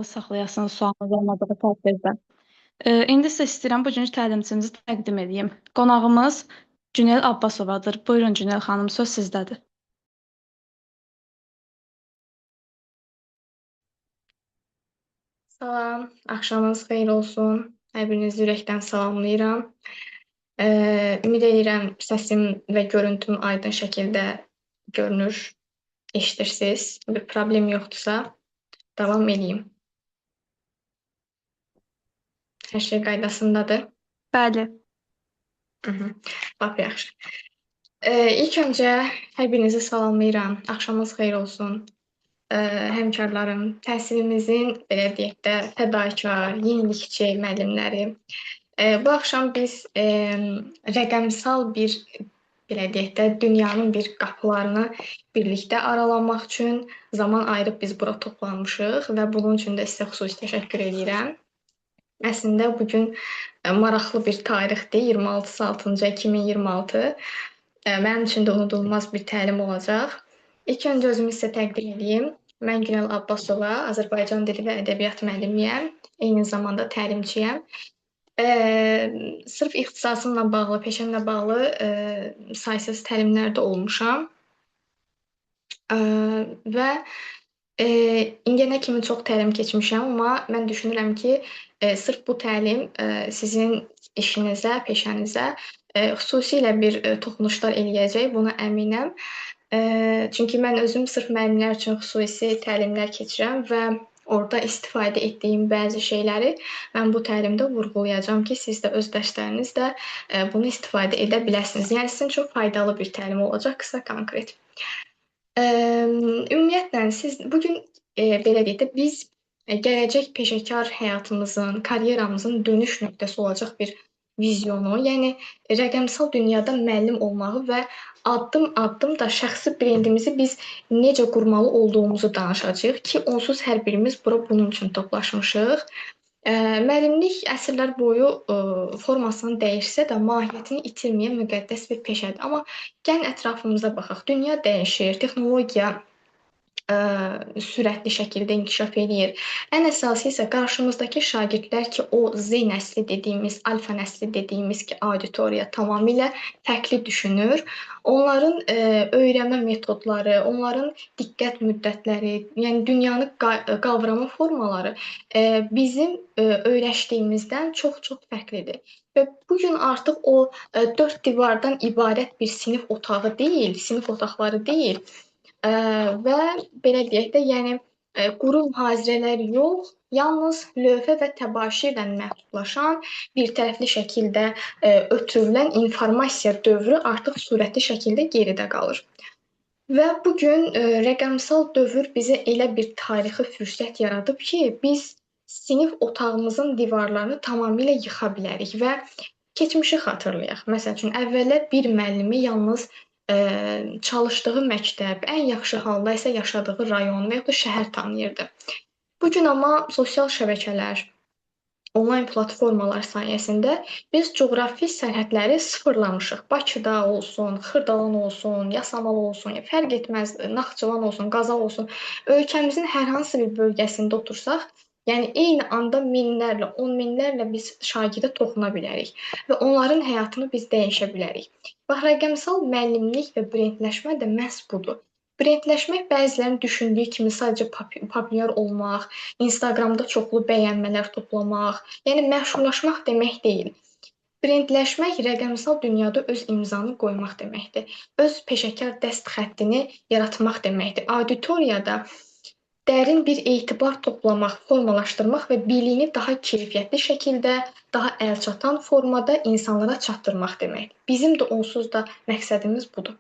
Saxlayasınız sualınız olmadığı təqdirdə. İndi isə istəyirəm bugünkü təlimçimizi təqdim edeyim. Qonağımız Günel Abbasovadır. Buyurun Günel xanım, söz sizdədir. Salam, axşamınız xeyir olsun. Hər birinizi ürəkdən salamlayıram. Ümid edirəm səsim və görüntüm aydın şəkildə görünür, eşidirsiniz. Bir problem yoxdursa, davam eləyim. Hər şey qaydasındadır. Bəli. Lap yaxşı. İlk öncə hər birinizi salamlayıram. Axşamınız xeyir olsun. Həmkarlarım, təhsilimizin, belə deyək də, fədakar, yenilikçi müəllimləri. Bu axşam biz rəqəmsal bir, belə deyək də, dünyanın bir qapılarını birlikdə aralamaq üçün zaman ayırıb biz bura toplanmışıq və bunun üçün də sizə xüsusi təşəkkür edirəm. Əslində, bugün maraqlı bir tarixdir, 26.06.2026. Mənim üçün də unudulmaz bir təlim olacaq. İlk öncə özümü sizə təqdim edeyim. Mən Günel Abbasova, Azərbaycan dili və ədəbiyyat müəllimiyəm. Eyni zamanda təlimçiyəm. Sırf ixtisasımla bağlı, peşəmlə bağlı saysız təlimlərdə olmuşam. Və indiyənə kimi çox təlim keçmişəm, amma mən düşünürəm ki, sırf bu təlim sizin işinizə, peşənizə xüsusilə bir toxunuşlar eləyəcək, buna əminəm. Çünki mən özüm sırf müəllimlər üçün xüsusi təlimlər keçirəm və orada istifadə etdiyim bəzi şeyləri mən bu təlimdə vurğulayacağam ki, siz də öz dərslərinizdə bunu istifadə edə biləsiniz. Yəni, sizin üçün faydalı bir təlim olacaq, qısa, konkret. Ümumiyyətlə, siz bugün, belə deyək də, biz gələcək peşəkar həyatımızın, karyeramızın dönüş nöqtəsi olacaq bir vizyonu, yəni rəqəmsal dünyada müəllim olmağı və addım-addım da şəxsi brendimizi biz necə qurmalı olduğumuzu danışacağıq ki, onsuz hər birimiz bura bunun üçün toplaşmışıq. Müəllimlik əsrlər boyu formasını dəyişsə də mahiyyətini itirməyən müqəddəs bir peşədir. Amma gəlin ətrafımıza baxaq. Dünya dəyişir, texnologiya sürətli şəkildə inkişaf eləyir. Ən əsası isə qarşımızdakı şagirdlər ki, o Z nəsli dediyimiz, alfa nəsli dediyimiz ki, auditoriya tamamilə fərqli düşünür. Onların öyrənmə metodları, onların diqqət müddətləri, yəni dünyanı qavrama formaları bizim öyrəşdiyimizdən çox-çox fərqlidir. Və bugün artıq o dörd divardan ibarət bir sinif otağı deyil, sinif otaqları deyil. Və belə deyək də, yəni quru mühazirələr yox, yalnız lövhə və təbaşirlə məhdudlaşan, birtərəfli şəkildə ötürülən informasiya dövrü artıq sürətli şəkildə geridə qalır. Və bugün rəqəmsal dövr bizə elə bir tarixi fürsət yaradıb ki, biz sinif otağımızın divarlarını tamamilə yıxa bilərik və keçmişi xatırlayaq. Məsəl üçün, əvvəllər bir müəllimi yalnız çalışdığı məktəb, ən yaxşı halda isə yaşadığı rayon və yaxud da şəhər tanıyırdı. Bugün amma sosial şəbəkələr, onlayn platformalar sayəsində biz coğrafi sərhədləri sıfırlamışıq. Bakıda olsun, Xırdalan olsun, Yasamal olsun, fərq etməz, Naxçıvan olsun, Qazax olsun, ölkəmizin hər hansı bir bölgəsində otursaq, yəni eyni anda minlərlə, on minlərlə biz şagirdə toxuna bilərik və onların həyatını biz dəyişə bilərik. Bax, rəqəmsal müəllimlik və brendləşmə də məhz budur. Brendləşmək bəzilərinin düşündüyü kimi sadəcə populyar olmaq, Instagramda çoxlu bəyənmələr toplamaq, yəni məşhurlaşmaq demək deyil. Brendləşmək rəqəmsal dünyada öz imzanı qoymaq deməkdir. Öz peşəkar dəst xəttini yaratmaq deməkdir. Auditoriyada dərin bir etibar toplamaq, formalaşdırmaq və biliyini daha keyfiyyətli şəkildə, daha əlçatan formada insanlara çatdırmaq deməkdir. Bizim də onsuz da məqsədimiz budur.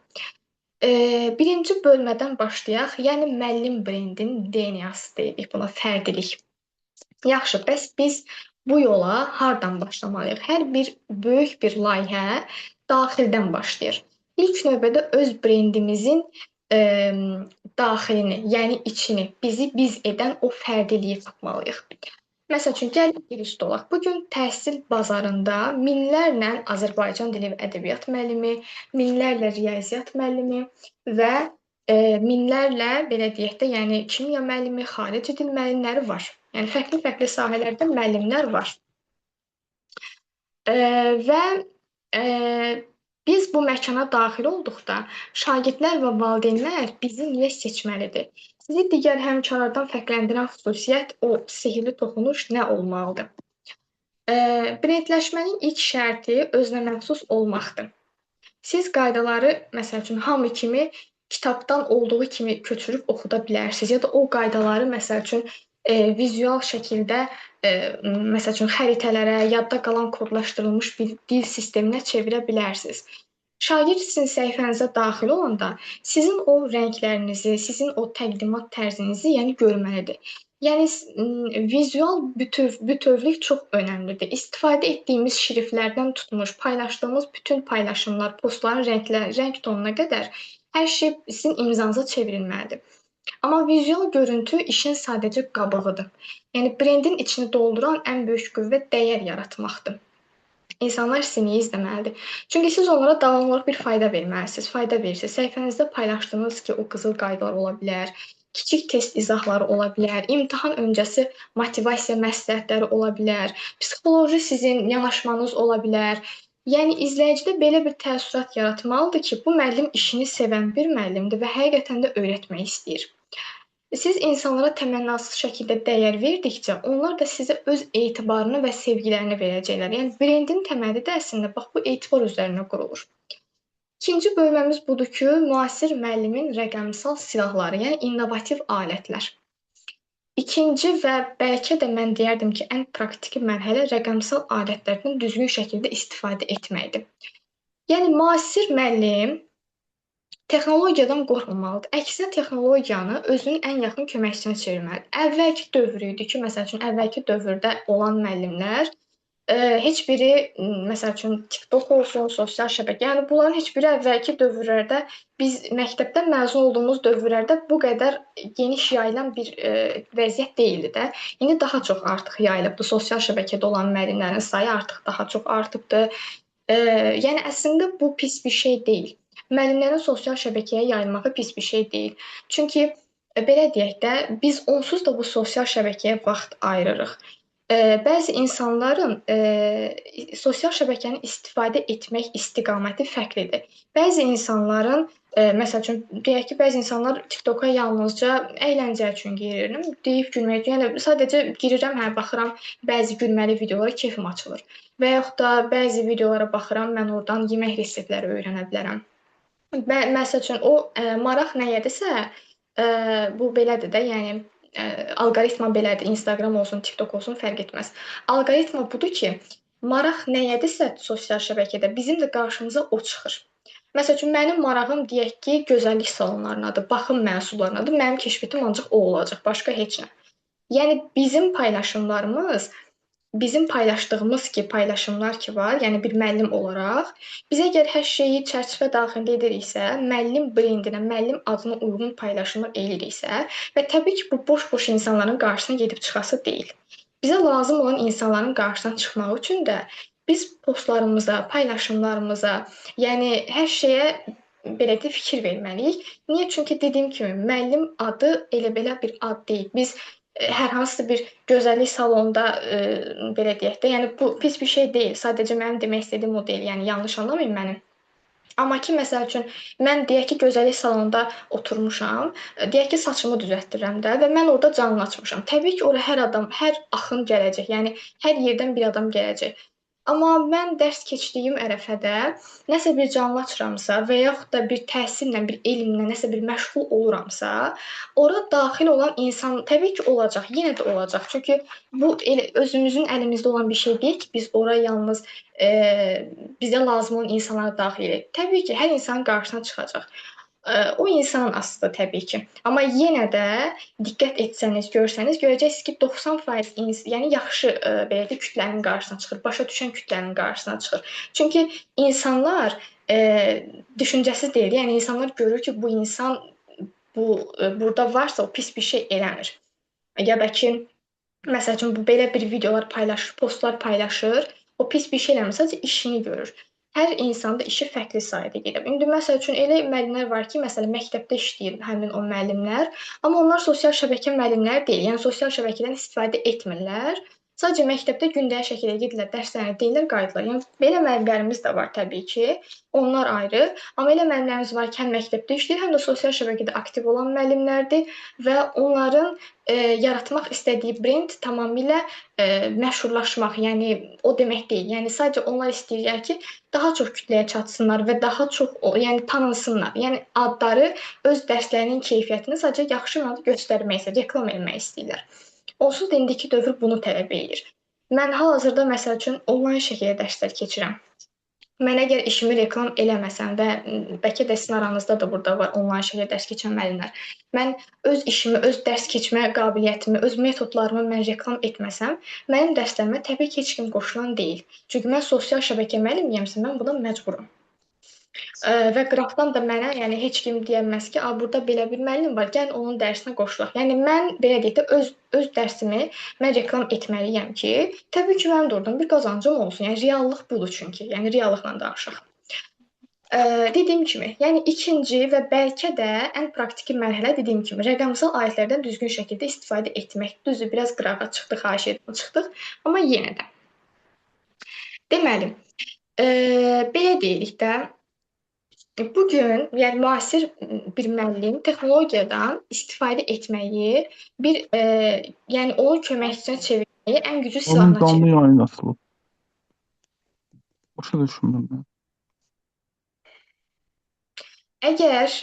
Birinci bölmədən başlayaq. Yəni müəllim brendin DNA-sı deyirik buna, fərdilik. Yaxşı, bəs biz bu yola hardan başlamalıyıq? Hər bir böyük bir layihə daxildən başlayır. İlk növbədə öz brendimizin daxilini, yəni içini, bizi biz edən o fərdiliyi tapmalıyıq. Məsəl üçün, gəlin dürüst olaq. Bugün təhsil bazarında minlərlə Azərbaycan dili və ədəbiyyat müəllimi, minlərlə riyaziyyat müəllimi və minlərlə, belə deyək də, yəni kimya müəllimi, xarici dil müəllimləri var. Yəni fərqli-fərqli sahələrdə müəllimlər var. Və biz bu məkana daxil olduqda şagirdlər və valideynlər bizi niyə seçməlidir? Sizi digər həmkarlardan fərqləndirən xüsusiyyət o sehirli toxunuş nə olmalıdır? Brendləşmənin ilk şərti özünə məxsus olmaqdır. Siz qaydaları, məsəl üçün, hamı kimi kitabdan olduğu kimi köçürüb oxuda bilərsiniz ya da o qaydaları, məsəl üçün, vizual şəkildə, məsəl üçün, xəritələrə, yadda qalan kodlaşdırılmış bir dil sisteminə çevirə bilərsiniz. Şagird sizin səhifənizə daxil olanda sizin o rənglərinizi, sizin o təqdimat tərzinizi, yəni görməlidir. Yəni vizual bütövlük çox önəmlidir. İstifadə etdiyimiz şriftlərdən tutmuş, paylaşdığımız bütün paylaşımlar, postların rənglər, rəng tonuna qədər hər şey sizin imzanıza çevrilməlidir. Amma vizual görüntü işin sadəcə qabığıdır. Yəni brendin içini dolduran ən böyük qüvvə dəyər yaratmaqdır. İnsanlar sizi niyə izləməlidir? Çünki siz onlara davamlı olaraq bir fayda verməlisiniz, fayda verirsiniz. Səhifənizdə paylaşdığınız ki, o qızıl qaydalar ola bilər, kiçik test izahları ola bilər, imtahan öncəsi motivasiya məsləhətləri ola bilər, psixoloji sizin yanaşmanız ola bilər. Yəni izləyicidə belə bir təəssürat yaratmalıdır ki, bu müəllim işini sevən bir müəllimdir və həqiqətən də öyrətmək istəyir. Siz insanlara təmənnasız şəkildə dəyər verdikcə, onlar da sizə öz etibarını və sevgilərini verəcəklər. Yəni brendin təməli də əslində bax bu etibar üzərinə qurulur. İkinci bölməmiz budur ki, müasir müəllimin rəqəmsal silahları, yəni innovativ alətlər. İkinci və bəlkə də mən deyərdim ki, ən praktiki mərhələ rəqəmsal alətlərdən düzgün şəkildə istifadə etməkdir. Yəni müasir müəllim texnologiyadan qorxmamalıdır. Əksinə texnologiyanı özünün ən yaxın köməkçisinə çevirməlidir. Əvvəlki dövr idi ki, məsəl üçün əvvəlki dövrdə olan müəllimlər heç biri, məsəl üçün TikTok olsun, sosial şəbəkə, yəni bunların heç biri əvvəlki dövrlərdə biz məktəbdən məzun olduğumuz dövrlərdə bu qədər geniş yayılan bir vəziyyət deyildi də. İndi daha çox artıq yayılıbdır. Sosial şəbəkədə olan müəllimlərin sayı artıq daha çox artıbdır. Yəni əslində bu pis bir şey deyil. Müəllimlərin sosial şəbəkəyə yayılmağı pis bir şey deyil. Çünki belə deyək də, biz onsuz da bu sosial şəbəkəyə vaxt ayırırıq. Bəzi insanların sosial şəbəkəni istifadə etmək istiqaməti fərqlidir. Bəzi insanların, məsəl üçün, deyək ki, bəzi insanlar TikToka yalnızca əyləncə üçün girir, deyib gülmək üçün, yəni sadəcə girirəm, hə, baxıram bəzi gülməli videolara, kefim açılır. Və yaxud da bəzi videolara baxıram, mən oradan yemək reseptləri öyrənə bilərəm. Məsəl üçün, o maraq nəyədirsə, bu belədir də, yəni alqoritma belədir, Instagram olsun, TikTok olsun, fərq etməz. Alqoritma budur ki, maraq nəyədirsə sosial şəbəkədə bizim də qarşımıza o çıxır. Məsəl üçün, mənim marağım deyək ki, gözəllik salonlarınadır, baxım məhsullarınadır, mənim keşfiyyətim ancaq o olacaq, başqa heç nə. Yəni bizim paylaşımlarımız, bizim paylaşdığımız ki, paylaşımlar ki var, yəni bir müəllim olaraq, biz əgər hər şeyi çərçivə daxilində ediriksə, müəllim brendinə, müəllim adına uyğun paylaşımlar eləyiriksə və təbii ki, bu boş-boş insanların qarşısına gedib çıxası deyil. Bizə lazım olan insanların qarşısına çıxmaq üçün də biz postlarımıza, paylaşımlarımıza, yəni hər şeyə belə də fikir verməliyik. Niyə? Çünki dediyim kimi, müəllim adı elə belə bir ad deyil. Biz hər hansısa bir gözəllik salonunda belə deyək də, yəni bu pis bir şey deyil. Sadəcə mənim demək istədiyim o deyil. Yəni yanlış anlamayın məni. Amma ki, məsəl üçün, mən deyək ki, gözəllik salonunda oturmuşam, deyək ki, saçımı düzəltdirirəm də və mən orada canlı açmışam. Təbii ki, ora hər adam, hər axın gələcək. Yəni hər yerdən bir adam gələcək. Amma mən dərs keçdiyim ərəfədə nəsə bir canlı açıramsa və yaxud da bir təhsillə, bir elmlə nəsə bir məşğul oluramsa, ora daxil olan insan təbii ki, olacaq, yenə də olacaq. Çünki bu elə özümüzün əlimizdə olan bir şey deyil ki, biz ora yalnız bizə lazım olan insanları daxil edək. Təbii ki, hər insanın qarşısına çıxacaq. O insanın asılıdır təbii ki. Amma yenə də diqqət etsəniz, görsəniz, görəcəksiniz ki, 90% yəni yaxşı belə deyək, kütlənin qarşısına çıxır, başa düşən kütlənin qarşısına çıxır. Çünki insanlar düşüncəsiz deyil. Yəni insanlar görür ki, bu insan bu burada varsa o pis bir şey eləmir. Ya da ki, məsəl üçün bu belə bir videolar paylaşır, postlar paylaşır, o pis bir şey eləmir, sadəcə işini görür. Hər insan da işi fərqli sayda gedir. İndi məsəl üçün elə müəllimlər var ki, məsələn məktəbdə işləyir həmin o müəllimlər, amma onlar sosial şəbəkə müəllimləri deyil. Yəni sosial şəbəkədən istifadə etmirlər. Sadəcə məktəbdə gündəlik şəkildə gedirlər, dərslərini deyirlər, qayıdırlar. Yəni belə müəllimlərimiz də var təbii ki, onlar ayrı. Amma elə müəllimlərimiz var ki, həm məktəbdə işləyir, həm də sosial şəbəkədə aktiv olan müəllimlərdir və onların yaratmaq istədiyi brend tamamilə məşhurlaşmaq, yəni o demək deyil. Yəni sadəcə onlar istəyirlər ki, daha çox kütləyə çatsınlar və daha çox yəni tanınsınlar. Yəni adları öz dərslərinin keyfiyyətini sadəcə yaxşı mənada göstərmək istəyir, reklam etmək istəyirlər. Onsuz da indiki dövr bunu tələb eləyir. Mən hal-hazırda məsəl üçün onlayn şəkildə dərslər keçirəm. Mən əgər işimi reklam eləməsəm və bəlkə də sizin aranızda da burada var onlayn şəkildə dərs keçən müəllimlər. Mən öz işimi, öz dərs keçmə qabiliyyətimi, öz metodlarımı mən reklam etməsəm, mənim dərslərimə təbii ki, heç kim qoşulan deyil. Çünki mən sosial şəbəkə müəllimiyəmsə, mən buna məcburam. Və qıraqdan da mənə, yəni heç kim deyəməz ki, a, burada belə bir müəllim var, gəlin onun dərsinə qoşulaq. Yəni mən belə deyək də öz dərsimi mən reklam etməliyəm ki, təbii ki, mənim də oradan bir qazancım olsun. Yəni reallıq budur çünki. Yəni reallıqla danışaq. Dediyim kimi, yəni ikinci və bəlkə də ən praktiki mərhələ dediyim kimi rəqəmsal alətlərdən düzgün şəkildə istifadə etmək. Düzdür, biraz qırağa çıxdıq, haşiyə çıxdıq, amma yenə də. Deməli, belə deyirik də, bugün, yəni müasir bir müəllim texnologiyadan istifadə etməyi, bir yəni onun köməkçisinə çevirməyi ən güclü Onun silahına canlı çevirir. yayın açılıb. Başa düşmürəm mən. Əgər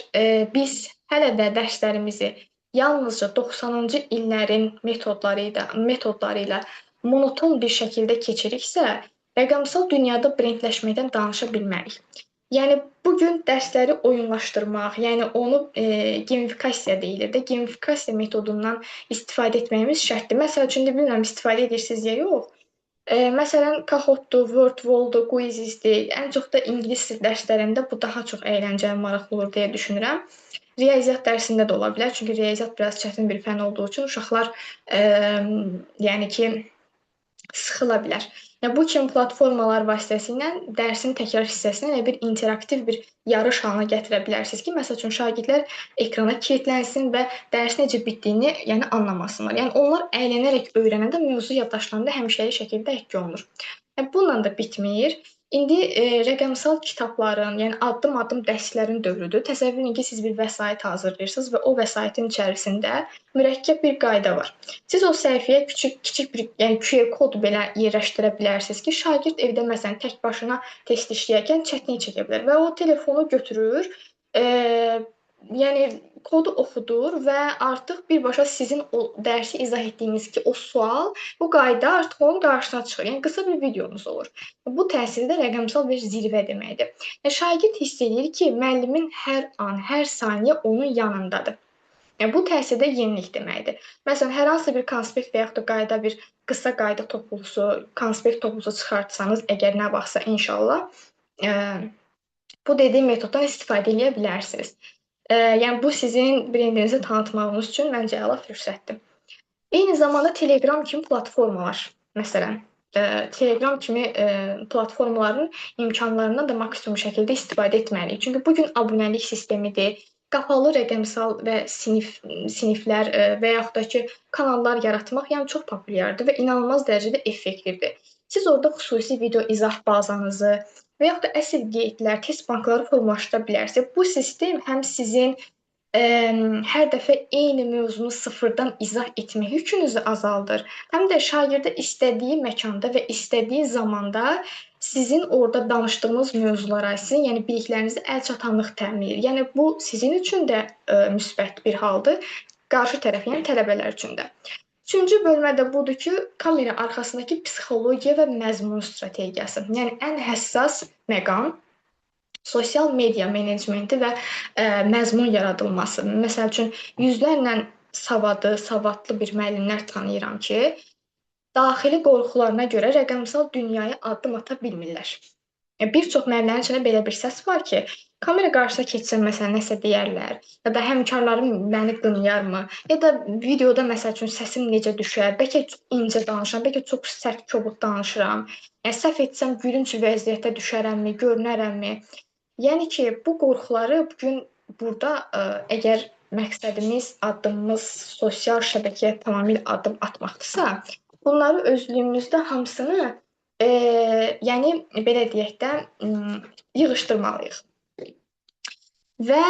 biz hələ də dərslərimizi yalnızca 90-cı illərin metodları ilə monoton bir şəkildə keçiriksə, rəqəmsal dünyada brendləşməkdən danışa bilmərik. Yəni bugün dərsləri oyunlaşdırmaq, yəni onu gamifikasiya deyilir də, gamifikasiya metodundan istifadə etməyimiz şərtdir. Məsəl üçün, bilmirəm, istifadə edirsiniz ya yox. Məsələn, Kahoot-dur, WordWall-dur, Quizizdir. Ən çox da ingilis dərslərində bu daha çox əyləncəli, maraqlı olur deyə düşünürəm. Riyaziyyat dərsində də ola bilər. Çünki riyaziyyat biraz çətin bir fən olduğu üçün uşaqlar yəni ki, sıxıla bilər. Yəni, bu kimi platformalar vasitəsilə dərsin təkrar hissəsini elə bir interaktiv bir yarış halına gətirə bilərsiniz ki, məsəl üçün, şagirdlər ekrana kilitlənsin və dərsin necə bitdiyini yəni, anlamasınlar. Yəni, onlar əylənərək öyrənəndə mövzu yaddaşlarında həmişəlik şəkildə həkk olunur. Yəni, bununla da bitmir. İndi rəqəmsal kitabların, yəni addım-addım dərslərin dövrüdür. Təsəvvür edin ki, siz bir vəsait hazırlayırsınız və o vəsaitin içərisində mürəkkəb bir qayda var. Siz o səhifəyə kiçik bir, yəni QR kod belə yerləşdirə bilərsiniz ki, şagird evdə məsələn tək başına test işləyərkən çətinlik çəkə bilər və o telefonu götürür, yəni kodu oxudur və artıq birbaşa sizin o dərsi izah etdiyiniz ki, o sual, bu qayda artıq onun qarşısına çıxır. Yəni qısa bir videonuz olur. Bu təsirdə rəqəmsal bir zirvə deməkdir. Yəni, şagird hiss edir ki, müəllimin hər an, hər saniyə onun yanındadır. Yəni, bu təsirdə yenilik deməkdir. Məsələn, hər hansı bir konspekt və yaxud da qayda, bir qısa qayda toplusu, konspekt toplusu çıxartsanız, əgər nə vaxtsa inşallah, bu dediyim metoddan istifadə edə bilərsiniz. Yəni, bu sizin brendinizi tanıtmağınız üçün məncə əla fürsətdir. Eyni zamanda Telegram kimi platformalar, məsələn, Telegram kimi platformaların imkanlarından da maksimum şəkildə istifadə etməliyik. Çünki bugün abunəlik sistemidir, qapalı rəqəmsal və siniflər və yaxud da ki, kanallar yaratmaq yəni çox populyardır və inanılmaz dərəcədə effektivdir. Siz orada xüsusi video izah bazanızı və yaxud da əsl qeydlər, test bankları formalaşdıra bilərsiniz. Bu sistem həm sizin hər dəfə eyni mövzunu sıfırdan izah etmək yükünüzü azaldır, həm də şagirdə istədiyi məkanda və istədiyi zamanda sizin orada danışdığınız mövzulara, sizin yəni biliklərinizi əl çatanlıq təmin edir. Yəni bu sizin üçün də müsbət bir haldır, qarşı tərəf, yəni tələbələr üçün də. Üçüncü bölmə də budur ki, kamera arxasındakı psixologiya və məzmun strategiyası. Yəni ən həssas məqam sosial media menecmenti və məzmun yaradılması. Məsəl üçün, yüzlərlə savadlı bir müəllimlər tanıyıram ki, daxili qorxularına görə rəqəmsal dünyaya addım ata bilmirlər. Yəni, bir çox müəllimlərin içində belə bir səs var ki, Kamera qarşısına keçsəm məsələn nəsə deyərlər, ya da həmkarlarım məni qınayarmı, ya da videoda məsəl üçün səsim necə düşər, bəlkə çox incə danışıram, bəlkə çox sərt, kobud danışıram. Yəni səhv etsəm gülünc vəziyyətə düşərəmmi, görünərəmmi? Yəni ki, bu qorxuları bu gün burada əgər məqsədimiz, addımımız sosial şəbəkəyə tamamilə addım atmaqdırsa, bunları özlüyümüzdə hamısını, yəni belə deyək də, yığışdırmalıyıq. Və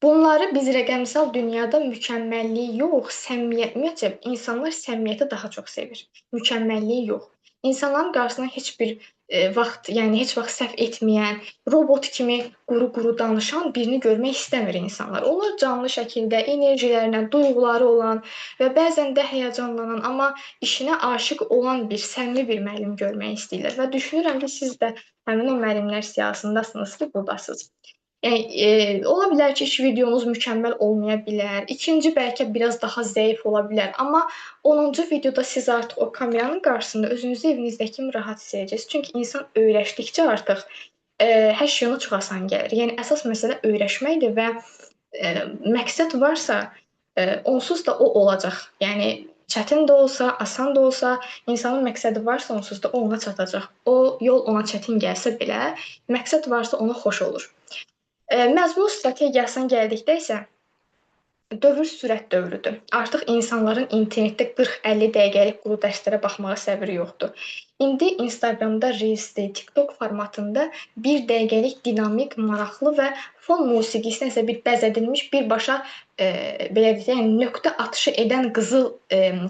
bunları biz rəqəmsal dünyada mükəmməlliyi yox, səmimiyyət, ümumiyyətcə insanlar səmimiyyəti daha çox sevir, mükəmməlliyi yox. İnsanların qarşısına heç bir vaxt, yəni heç vaxt səhv etməyən, robot kimi quru-quru danışan birini görmək istəmir insanlar. Onlar canlı şəkildə, enerjilərlə, duyğuları olan və bəzən də həyəcanlanan, amma işinə aşiq olan bir, səmimi bir müəllim görmək istəyirlər. Və düşünürəm ki, siz də həmin o müəllimlər siyahısındasınız ki, buradasınız. Yəni, ola bilər ki, ilk videonuz mükəmməl olmaya bilər, ikinci bəlkə biraz daha zəif ola bilər, amma 10-cu videoda siz artıq o kameranın qarşısında özünüzü evinizdəki kimi rahat hiss edəcəksiniz. Çünki insan öyrəşdikcə artıq hər şey ona çox asan gəlir. Yəni əsas məsələ öyrəşməkdir və məqsəd varsa, onsuz da o olacaq. Yəni çətin də olsa, asan da olsa, insanın məqsədi varsa onsuz da o ona çatacaq. O yol ona çətin gəlsə belə, məqsəd varsa ona xoş olur. Məzmun strategiyasına gəldikdə isə dövr sürət dövrüdür. Artıq insanların internetdə 40-50 dəqiqəlik quru dərslərə baxmağa səbri yoxdur. İndi Instagramda Reels-dir, TikTok formatında bir dəqiqəlik dinamik, maraqlı və fon musiqisinə isə bir bəzədilmiş, birbaşa belə deyək, yəni nöqtə atışı edən qızıl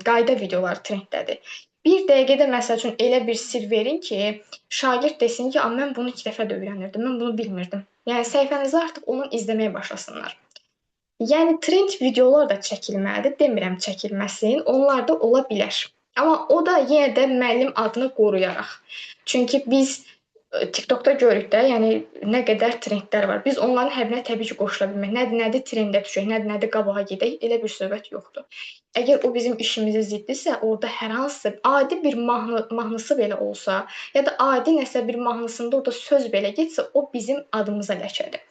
qayda videolar trenddədir. Bir dəqiqədə məsəl üçün elə bir sir verin ki, şagird desin ki, mən bunu 2 dəfə də öyrənirdim, mən bunu bilmirdim. Yəni səhifənizi artıq onun izləməyə başlasınlar. Yəni trend videolar da çəkilməlidir, demirəm çəkilməsin, onlar da ola bilər. Amma o da yenə də müəllim adını qoruyaraq. Çünki biz TikTokda görürük də, yəni nə qədər trendlər var. Biz onların hər birinə təbii ki, qoşula bilmərik. Nədir, nədir trendə düşək, nədir, nədir qabağa gedək, elə bir söhbət yoxdur. Əgər o bizim işimizə ziddirsə, orada hər hansısa adi bir mahnısı belə olsa, ya da adi nəsə bir mahnısında orada söz belə getsə, o bizim adımıza ləkədir.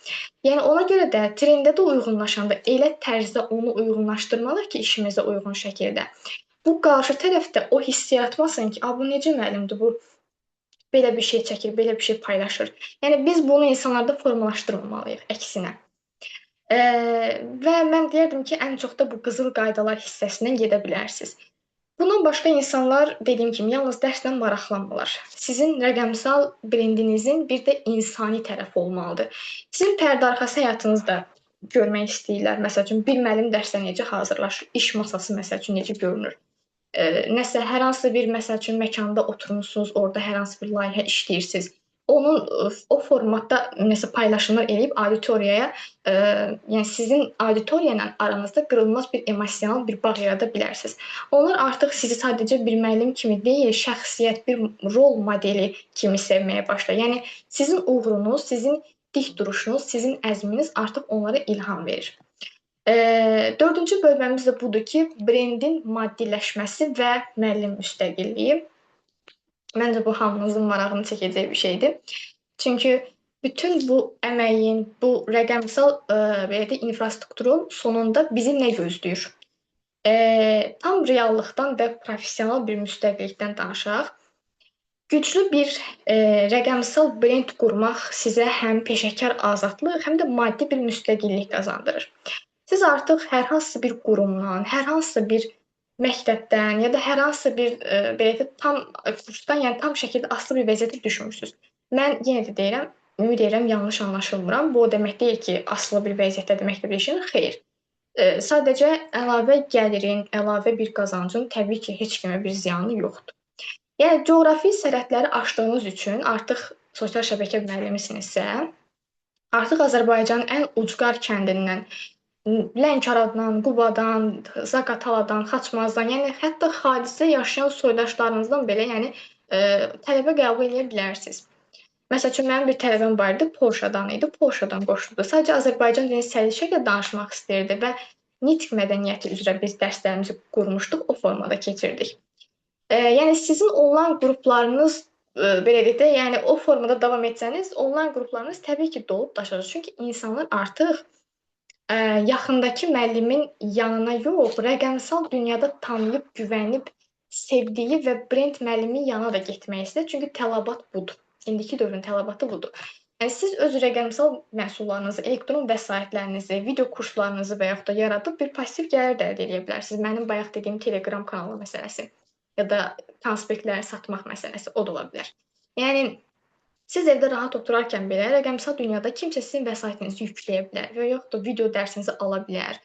Yəni ona görə də trendə də uyğunlaşanda elə tərzdə onu uyğunlaşdırmalıyıq ki, işimizə uyğun şəkildə. Bu qarşı tərəfdə o hissi yaratmasın ki, bu necə müəllimdir, bu belə bir şey çəkir, belə bir şey paylaşır. Yəni biz bunu insanlarda formalaşdırmamalıyıq, əksinə. Və mən deyərdim ki, ən çox da bu qızıl qaydalar hissəsindən gedə bilərsiniz. Bundan başqa insanlar, dediyim kimi, yalnız dərslə maraqlanmırlar. Sizin rəqəmsal brendinizin bir də insani tərəfi olmalıdır. Sizin pərdə arxası həyatınızı da görmək istəyirlər. Məsəl üçün, bir müəllim dərslə necə hazırlaşır, iş masası məsəl üçün necə görünür. Nəsə, hər hansı bir, məsəl üçün, məkanda oturmuşsunuz, orada hər hansı bir layihə işləyirsiniz. Onun o formatda nəsə paylaşımlar eləyib auditoriyaya, yəni sizin auditoriya ilə aranızda qırılmaz bir emosional bir bağ yarada bilərsiniz. Onlar artıq sizi sadəcə bir müəllim kimi deyil, şəxsiyyət, bir rol modeli kimi sevməyə başlayır. Yəni sizin uğurunuz, sizin dik duruşunuz, sizin əzminiz artıq onlara ilham verir. Dördüncü bölməmiz də budur ki, brendin maddiləşməsi və müəllim müstəqilliyi. Məncə bu hamınızın marağını çəkəcək bir şeydir. Çünki bütün bu əməyin, bu rəqəmsal belə deyək, infrastrukturun sonunda bizi nə gözləyir? Tam reallıqdan və professional bir müstəqillikdən danışaq. Güclü bir rəqəmsal brend qurmaq sizə həm peşəkar azadlıq, həm də maddi bir müstəqillik qazandırır. Siz artıq hər hansı bir qurumdan, hər hansısa bir məktəbdən ya da hər hansısa bir belə deyək, tam kursdan, yəni tam şəkildə asılı bir vəziyyətə düşmürsünüz. Mən yenə də deyirəm, ümid edirəm yanlış anlaşılmıram. Bu o demək deyil ki, asılı bir vəziyyətdədir məktəbdə işin. Xeyr. Sadəcə əlavə gəlirin, əlavə bir qazancın təbii ki, heç kimə bir ziyanı yoxdur. Yəni coğrafi sərhədləri aşdığınız üçün artıq sosial şəbəkə müəllimisinizsə, artıq Azərbaycanın ən ucqar kəndindən, Lənkərandan, Qubadan, Zaqataladan, Xaçmazdan, yəni hətta xaricdə yaşayan soydaşlarınızdan belə, yəni tələbə qəbul edə bilərsiniz. Məsəl üçün, mənim bir tələbəm var idi, Polşadan idi, Polşadan qoşuldu. Sadəcə Azərbaycan dilini səliqə şəkildə danışmaq istəyirdi və nitq mədəniyyəti üzrə biz dərslərimizi qurmuşduq, o formada keçirdik. Yəni sizin onlayn qruplarınız Belə deyək də, yəni o formada davam etsəniz, onlayn qruplarınız təbii ki, dolub daşacaq. Çünki insanlar artıq yaxındakı müəllimin yanına yox, rəqəmsal dünyada tanıyıb, güvənib, sevdiyi və brend müəllimin yanına da getmək istəyir. Çünki tələbat budur. İndiki dövrün tələbatı budur. Yəni siz öz rəqəmsal məhsullarınızı, elektron vəsaitlərinizi, video kurslarınızı və yaxud da yaradıb bir pasiv gəlir də əldə edə bilərsiniz. Mənim bayaq dediyim Telegram kanalı məsələsi ya da konspektləri satmaq məsələsi, o da ola bilər. Yəni siz evdə rahat oturarkən belə rəqəmsal dünyada kimsə sizin vəsaitinizi yükləyə bilər və yaxud da video dərsinizi ala bilər.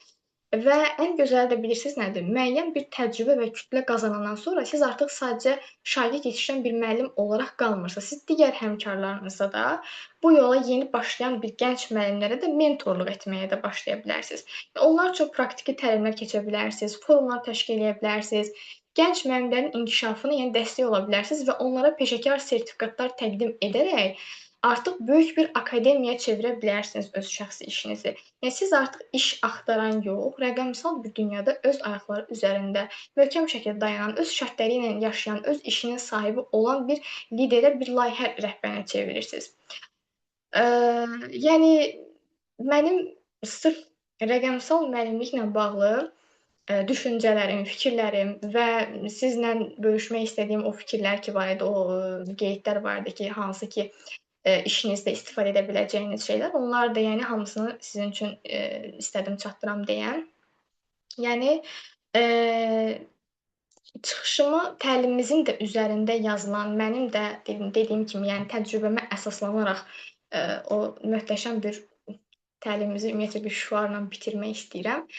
Və ən gözəli də bilirsiniz nədir? Müəyyən bir təcrübə və kütlə qazanandan sonra siz artıq sadəcə şagird yetişdirən bir müəllim olaraq qalmırsınız. Siz digər həmkarlarınıza da bu yola yeni başlayan bir gənc müəllimlərə də mentorluq etməyə də başlaya bilərsiniz. Onlar üçün praktiki təlimlər keçə bilərsiniz, forumlar təşkil edə bilərsiniz. Gənc müəllimlərin inkişafına, yəni dəstək ola bilərsiniz və onlara peşəkar sertifikatlar təqdim edərək artıq böyük bir akademiyaya çevirə bilərsiniz öz şəxsi işinizi. Yəni siz artıq iş axtaran yox, rəqəmsal bir dünyada öz ayaqları üzərində möhkəm şəkildə dayanan, öz şərtləri ilə yaşayan, öz işinin sahibi olan bir liderə, bir layihə rəhbərinə çevirirsiniz. Yəni mənim sırf rəqəmsal müəllimliklə bağlı düşüncələrim, fikirlərim və sizlə bölüşmək istədiyim o fikirlər ki var idi, o qeydlər var idi ki, hansı ki işinizdə istifadə edə biləcəyiniz şeylər, onlar da yəni hamısını sizin üçün istədim çatdıram deyəm. Yəni çıxışımı təlimimizin də üzərində yazılan, mənim də dediyim kimi, yəni təcrübəmə əsaslanaraq o möhtəşəm bir təlimimizi ümumiyyətlə bir şüarla bitirmək istəyirəm.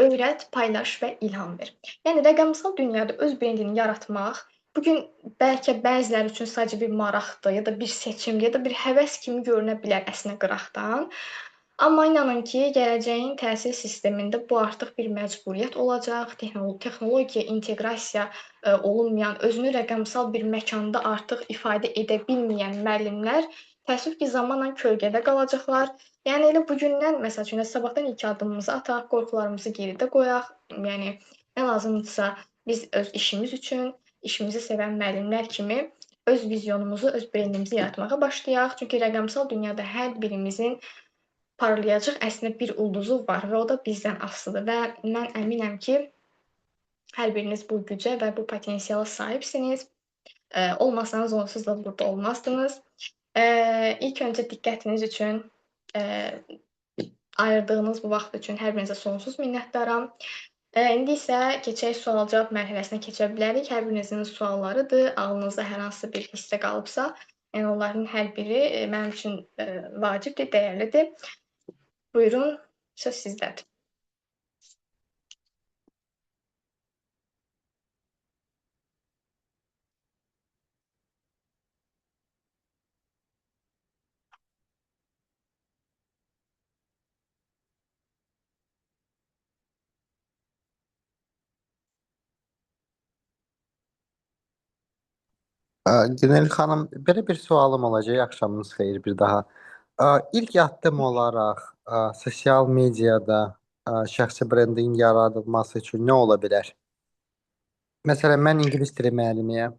Öyrət, paylaş və ilham ver. Yəni rəqəmsal dünyada öz brendini yaratmaq bugün bəlkə bəziləri üçün sadəcə bir maraqdır, ya da bir seçimdir, ya da bir həvəs kimi görünə bilər əslində qıraqdan. Amma inanın ki, gələcəyin təhsil sistemində bu artıq bir məcburiyyət olacaq. Texnologiya inteqrasiya olunmayan, özünü rəqəmsal bir məkanda artıq ifadə edə bilməyən müəllimlər təəssüf ki, zamanla kölgədə qalacaqlar. Yəni elə bugündən, məsəl üçün, sabahdan ilk addımımızı ataq, qorxularımızı geridə qoyaq. Yəni nə lazımdırsa biz öz işimiz üçün, işimizi sevən müəllimlər kimi öz vizyonumuzu, öz brendimizi yaratmağa başlayaq. Çünki rəqəmsal dünyada hər birimizin parlayacaq əslində bir ulduzu var və o da bizdən asılıdır və mən əminəm ki, hər biriniz bu gücə və bu potensiala sahibsiniz. Olmasanız onsuz da burada olmazdınız. İlk öncə diqqətiniz üçün, ayırdığınız bu vaxt üçün hər birinizə sonsuz minnətdaram. İndi isə keçək sual-cavab mərhələsinə keçə bilərik. Hər birinizin suallarıdır. Ağlınızda hər hansı bir hissə qalıbsa, yəni onların hər biri mənim üçün vacibdir, dəyərlidir. Buyurun, söz sizdədir. Günel xanım, belə bir sualım olacaq. Axşamınız xeyir bir daha. İlk addım olaraq sosial mediada şəxsi brendin yaradılması üçün nə ola bilər? Məsələn, mən ingilis dili müəllimiyəm.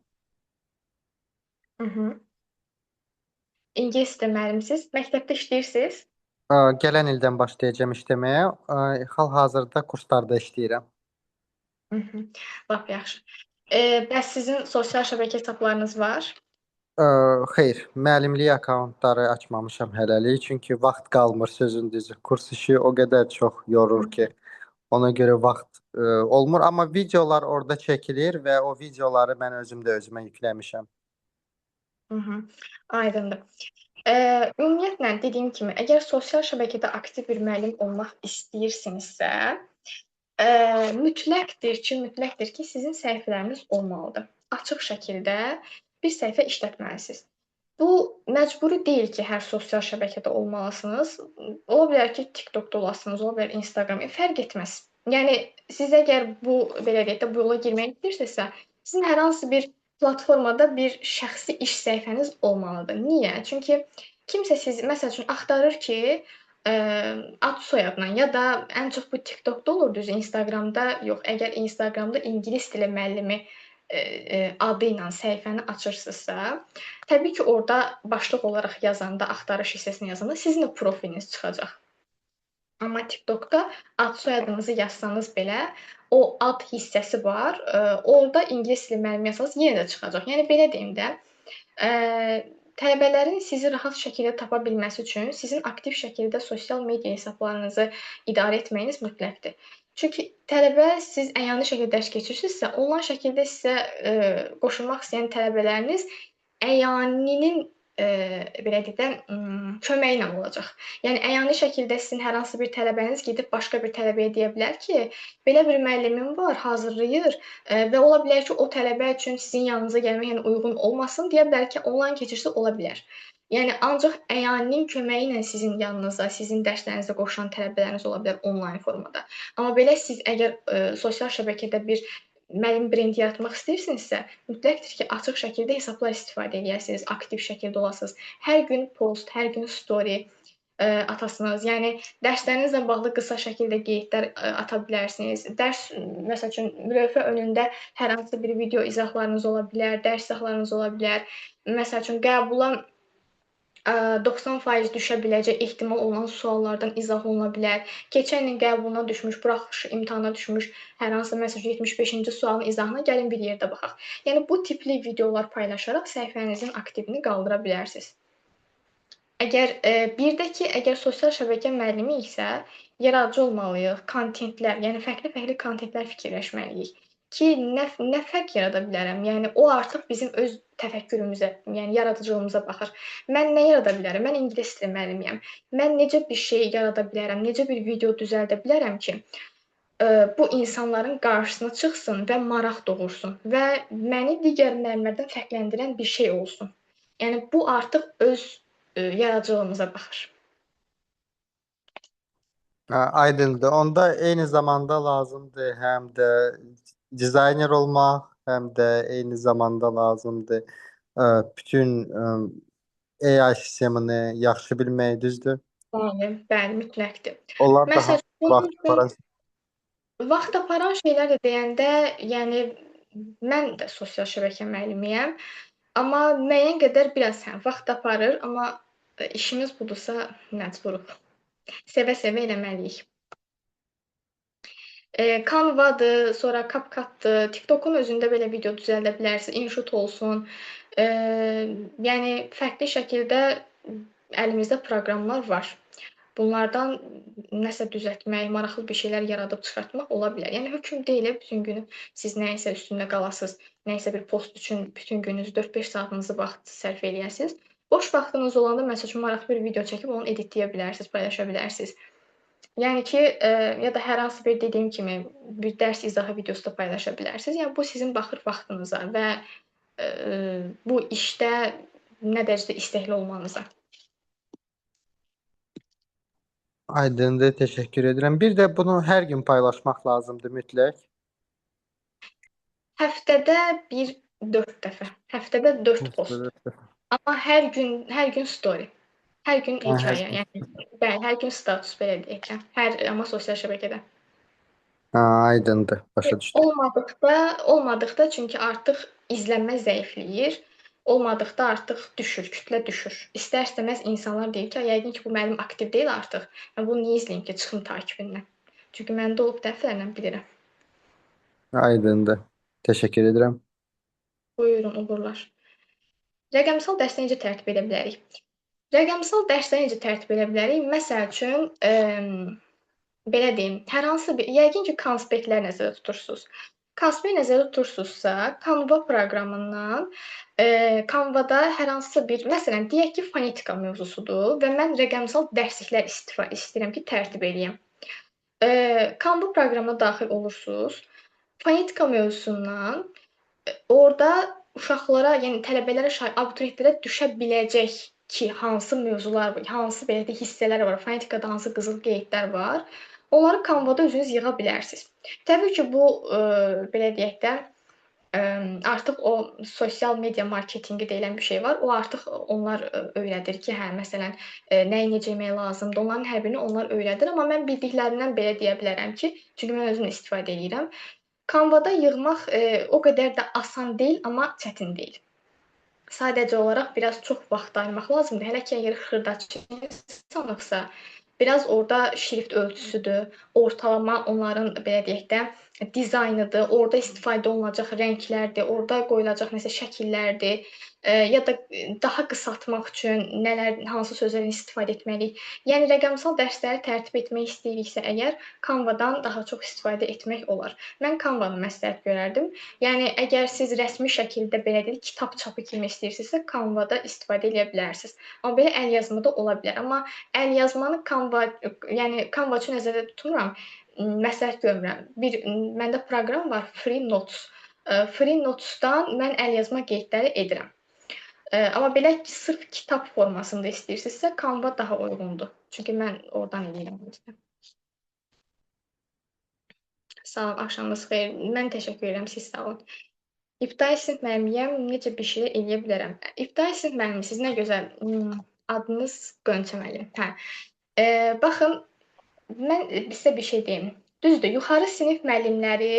İngilis dili müəllimisiniz. Məktəbdə işləyirsiniz? Gələn ildən başlayacağam işləməyə. Hal-hazırda kurslarda işləyirəm. Lap yaxşı. Bəs sizin sosial şəbəkə hesablarınız var? Xeyr, müəllimlik akkauntları açmamışam hələlik, çünki vaxt qalmır, sözün düzü. Kurs işi o qədər çox yorur ki, ona görə vaxt olmur. Amma videolar orada çəkilir və o videoları mən özüm də özümə yükləmişəm. Aydındır. Ümumiyyətlə, dediyim kimi, əgər sosial şəbəkədə aktiv bir müəllim olmaq istəyirsinizsə, mütləqdir ki, sizin səhifələriniz olmalıdır. Açıq şəkildə bir səhifə işlətməlisiniz. Bu məcburi deyil ki, hər sosial şəbəkədə olmalısınız. Ola bilər ki, TikTokda olasınız, ola bilər Instagram, fərq etməz. Yəni siz əgər bu, belə deyək də, bu yola girmək istəyirsinizsə, sizin hər hansı bir platformada bir şəxsi iş səhifəniz olmalıdır. Niyə? Çünki kimsə sizi, məsəl üçün, axtarır ki, ad soyadla ya da ən çox bu TikTokda olur, düzü Instagramda yox. Əgər Instagramda ingilis dili müəllimi adı ilə səhifəni açırsınızsa, təbii ki, orada başlıq olaraq yazanda, axtarış hissəsini yazanda sizin də profiliniz çıxacaq. Amma TikTokda ad soyadınızı yazsanız belə, o ad hissəsi var. Orada ingilis dili müəllimi yazsanız yenə də çıxacaq. Yəni belə deyim də, tələbələrin sizi rahat şəkildə tapa bilməsi üçün sizin aktiv şəkildə sosial media hesablarınızı idarə etməyiniz mütləqdir. Çünki tələbə siz əyani şəkildə dərs keçirsinizsə, onlayn şəkildə sizə qoşulmaq istəyən tələbələriniz əyaninin belə deyək də, köməyi ilə olacaq. Yəni əyani şəkildə sizin hər hansı bir tələbəniz gedib başqa bir tələbəyə deyə bilər ki, belə bir müəllimim var, hazırlayır və ola bilər ki, o tələbə üçün sizin yanınıza gəlmək yəni uyğun olmasın, deyə bilər ki, onlayn keçirsə ola bilər. Yəni ancaq əyaninin köməyi ilə sizin yanınıza, sizin dərslərinizə qoşulan tələbələriniz ola bilər onlayn formada. Amma belə siz əgər sosial şəbəkədə bir müəllim brendi yaratmaq istəyirsinizsə, mütləqdir ki, açıq şəkildə hesablar istifadə eləyəsiniz, aktiv şəkildə olasınız. Hər gün post, hər gün story atasınız. Yəni dərslərinizlə bağlı qısa şəkildə qeydlər ata bilərsiniz. Dərs, məsəl üçün, lövhə önündə hər hansı bir video izahlarınız ola bilər, dərs izahlarınız ola bilər. Məsəl üçün, qəbula 90% düşə biləcək ehtimal olunan suallardan izah oluna bilər. Keçən ilin qəbuluna düşmüş, buraxılış imtahana düşmüş hər hansı məsəl üçün 75-ci sualın izahına gəlin bir yerdə baxaq. Yəni bu tipli videolar paylaşaraq səhifənizin aktivini qaldıra bilərsiniz. Əgər bir də ki, əgər sosial şəbəkə müəllimi isə yaradıcı olmalıyıq, kontentlər, yəni fərqli-fərqli kontentlər fikirləşməliyik ki, nə fərq yarada bilərəm? Yəni o artıq bizim öz təfəkkürümüzə, yəni yaradıcılığımıza baxır. Mən nə yarada bilərəm? Mən ingilis dili müəllimiyəm. Mən necə bir şey yarada bilərəm? Necə bir video düzəldə bilərəm ki, bu insanların qarşısına çıxsın və maraq doğursun və məni digər müəllimlərdən fərqləndirən bir şey olsun. Yəni bu artıq öz yaradıcılığımıza baxır. Aydındır. Onda eyni zamanda lazımdır həm də dizayner olmaq, həm də eyni zamanda lazımdır bütün AI sistemini yaxşı bilmək, düzdür? Bəli, bəli, mütləqdir. Onlar daha Məsəl üçün, vaxt aparan. Vaxt aparan şeylər də deyəndə, yəni mən də sosial şəbəkə müəllimiyəm, amma müəyyən qədər biraz hə, vaxt aparır, amma işimiz budursa məcburuq. Sevə-sevə eləməliyik. Canva-dır, sonra CapCut-dır, TikTokun özündə belə video düzəldə bilərsiniz, InShot olsun. Yəni fərqli şəkildə əlimizdə proqramlar var. Bunlardan nəsə düzəltmək, maraqlı bir şeylər yaradıb çıxartmaq ola bilər. Yəni hökm deyil, bütün günü siz nəyisə üstündə qalasınız, nəyisə bir post üçün bütün gününüzü 4-5 saatınızı vaxt sərf eləyəsiniz. Boş vaxtınız olanda məsəl üçün maraqlı bir video çəkib onu editləyə bilərsiniz, paylaşa bilərsiniz. Yəni ki, ya da hər hansı bir dediyim kimi bir dərs izahı videosu da paylaşa bilərsiniz. Yəni bu sizin baxır vaxtınıza və bu işdə nə dərəcədə istəkli olmanıza. Aydındır, təşəkkür edirəm. Bir də bunu hər gün paylaşmaq lazımdır mütləq. Həftədə bir 4 dəfə. Həftədə 4 post. Amma hər gün, hər gün story. Hər gün hekayə, yəni bəli, hər gün status belə deyək də. Hər amma sosial şəbəkədə. Ha, aydındır, başa düşdüm. Olmadıqda çünki artıq izlənmə zəifləyir. Olmadıqda artıq düşür, kütlə düşür. İstər-istəməz insanlar deyir ki, yəqin ki, bu müəllim aktiv deyil artıq. Mən bunu niyə izləyim ki, çıxım takibindən. Çünki məndə olub dəfələrlə bilirəm. Aydındır. Təşəkkür edirəm. Buyurun, uğurlar. Rəqəmsal dərsləri necə tərtib edə bilərik? Rəqəmsal dərsləri necə tərtib edə bilərik? Məsəl üçün, belə deyim, hər hansı bir, yəqin ki, konspektlər nəzərdə tutursunuz. Konspekt nəzərdə tutursunuzsa, Canva proqramından, Canvada hər hansı bir, məsələn, deyək ki, fonetika mövzusudur və mən rəqəmsal dərsliklər istəyirəm ki, tərtib eləyəm. Canva proqramına daxil olursunuz. Fonetika mövzusundan orada uşaqlara, yəni tələbələrə, abituriyentlərə düşə biləcək ki, hansı mövzular var, hansı belə deyək, hissələr var, fonetikada hansı qızıl qeydlər var, onları Canvada özünüz yığa bilərsiniz. Təbii ki, bu, belə deyək də, artıq o sosial media marketinqi deyilən bir şey var. O artıq onlar öyrədir ki, hə, məsələn, nəyi necə etmək lazımdır. Onların hər birini onlar öyrədir. Amma mən bildiklərimdən belə deyə bilərəm ki, çünki mən özüm də istifadə edirəm. Canva-da yığmaq o qədər də asan deyil, amma çətin deyil. Sadəcə olaraq biraz çox vaxt ayırmaq lazımdır. Hələ ki, əgər xırdaçı insanıqsa, biraz orada şrift ölçüsüdür, ortalama onların belə deyək də dizaynıdır, orada istifadə olunacaq rənglərdir, orada qoyulacaq nəsə şəkillərdir, ya da daha qısaltmaq üçün nələr, hansı sözlərdən istifadə etməliyik. Yəni rəqəmsal dərsləri tərtib etmək istəyiriksə əgər, Canva-dan daha çox istifadə etmək olar. Mən Canva-nı məsləhət görərdim. Yəni əgər siz rəsmi şəkildə belə deyək, kitab çapı kimi istəyirsinizsə, Canva-da istifadə edə bilərsiniz. Amma belə əlyazma da ola bilər. Amma əlyazmanı Canva, yəni Canva üçün nəzərdə tutmuram, məsləhət görmürəm. Bir məndə proqram var, Free Notes. Free Notes-dan mən əlyazma qeydləri edirəm. Amma belə ki, sırf kitab formasında istəyirsinizsə, Canva daha uyğundur. Çünki mən oradan eləyirəm. Sağ olun, axşamınız xeyir. Mən təşəkkür edirəm, siz sağ olun. İbtidai sinif müəllimiyəm, necə bir şey eləyə bilərəm? İbtidai sinif müəllimisiz, nə gözəl. Adınız Qönçə müəllim. Hə. Baxın, mən sizə bir şey deyim. Düzdür, yuxarı sinif müəllimləri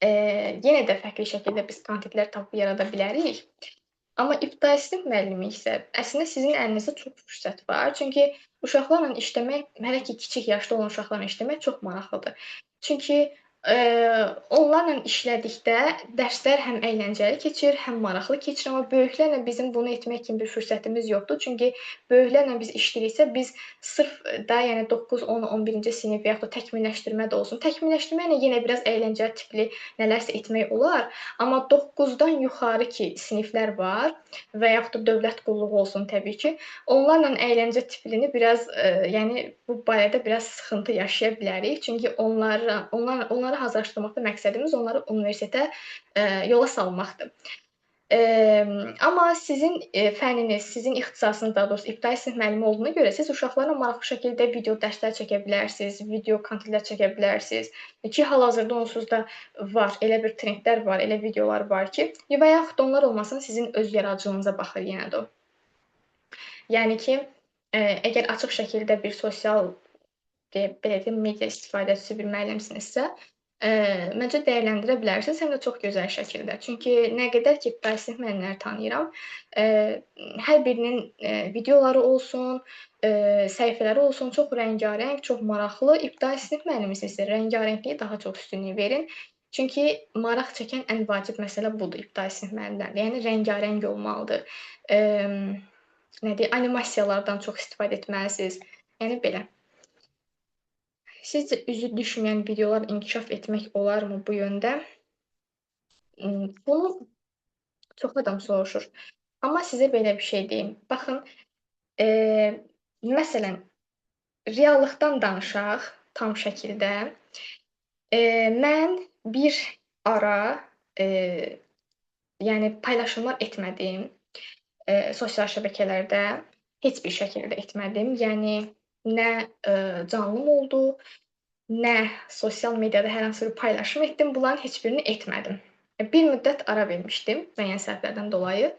yenə də fərqli şəkildə biz kontentlər tapıb yarada bilərik. Amma ibtidai sinif müəllimi isə əslində sizin əlinizdə çox fürsət var. Çünki uşaqlarla işləmək, hələ ki kiçik yaşda olan uşaqlarla işləmək çox maraqlıdır. Çünki onlarla işlədikdə dərslər həm əyləncəli keçir, həm maraqlı keçir. Amma böyüklərlə bizim bunu etmək kimi bir fürsətimiz yoxdur. Çünki böyüklərlə biz işləyiriksə, biz sırf da, yəni 9, 10, 11-ci sinif və yaxud da təkmilləşdirmə də olsun. Təkmilləşdirmə ilə yenə biraz əyləncəli tipli nələrsə etmək olar. Amma 9-dan yuxarı ki siniflər var və yaxud da dövlət qulluğu olsun təbii ki, onlarla əyləncə tiplini biraz, yəni bu barədə biraz sıxıntı yaşaya bilərik. Çünki onları hazırlaşdırmaqda məqsədimiz onları universitetə yola salmaqdır. Amma sizin fənniniz, sizin ixtisasınız, daha doğrusu ibtidai sinif müəllimi olduğuna görə siz uşaqlarla maraqlı şəkildə video dərslər çəkə bilərsiniz, video kontentlər çəkə bilərsiniz. Ki, hal-hazırda onsuz da var, elə bir trendlər var, elə videolar var ki, və yaxud da onlar olmasın, sizin öz yaradıcılığınıza baxır yenə də o. Yəni ki, əgər açıq şəkildə bir sosial, belə deyim, media istifadəçisi bir müəllimsinizsə, məncə dəyərləndirə bilərsiniz, həm də çox gözəl şəkildə. Çünki nə qədər ki, ibtidai sinif müəllimləri tanıyıram, hər birinin videoları olsun, səhifələri olsun, çox rəngarəng, çox maraqlı. İbtidai sinif müəllimisinizsə, rəngarəngliyi daha çox üstünlük verin. Çünki maraq çəkən ən vacib məsələ budur ibtidai sinif müəllimlərində. Yəni rəngarəng olmalıdır. Nə deyim, animasiyalardan çox istifadə etməlisiniz. Yəni belə. Sizcə üzü düşməyən videolar inkişaf etmək olarmı bu yöndə? Bunu çox adam soruşur. Amma sizə belə bir şey deyim. Baxın, məsələn, reallıqdan danışaq tam şəkildə. Mən bir ara, yəni paylaşımlar etmədim. Sosial şəbəkələrdə heç bir şəkildə etmədim. Yəni, nə canlım oldu, nə sosial mediada hər hansı bir paylaşım etdim. Bunların heç birini etmədim. Bir müddət ara vermişdim müəyyən səbəblərdən dolayı.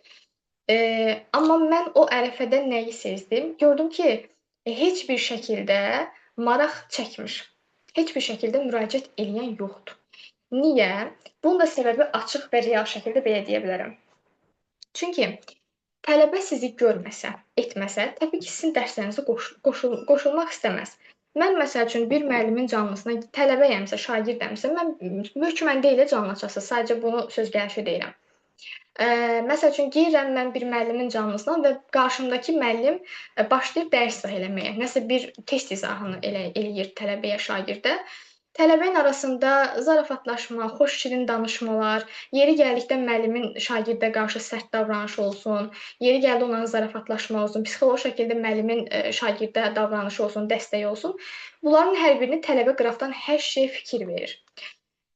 Amma mən o ərəfədə nəyi sezdim? Gördüm ki, heç bir şəkildə maraq çəkmir. Heç bir şəkildə müraciət eləyən yoxdur. Niyə? Bunun da səbəbi açıq və real şəkildə belə deyə bilərəm. Çünki tələbə sizi görməsə, etməsə, təbii ki, sizin dərslərinizə qoşulmaq istəməz. Mən, məsəl üçün, bir müəllimin canlısına tələbəyəmsə, şagirdəmsə, mən hökmən deyil canlı açası, sadəcə bunu söz gəlişi deyirəm. Məsəl üçün, girirəm mən bir müəllimin canlısına və qarşımdakı müəllim başlayır dərs izah eləməyə. Nəsə bir test izahını eləyir tələbəyə, şagirdə. Tələbənin arasında zarafatlaşma, xoş şirin danışmalar, yeri gəldikdə müəllimin şagirdə qarşı sərt davranışı olsun, yeri gəldi onların zarafatlaşma olsun, psixoloji şəkildə müəllimin şagirdə davranışı olsun, dəstəyi olsun. Bunların hər birini tələbə qıraqdan hər şeyə fikir verir.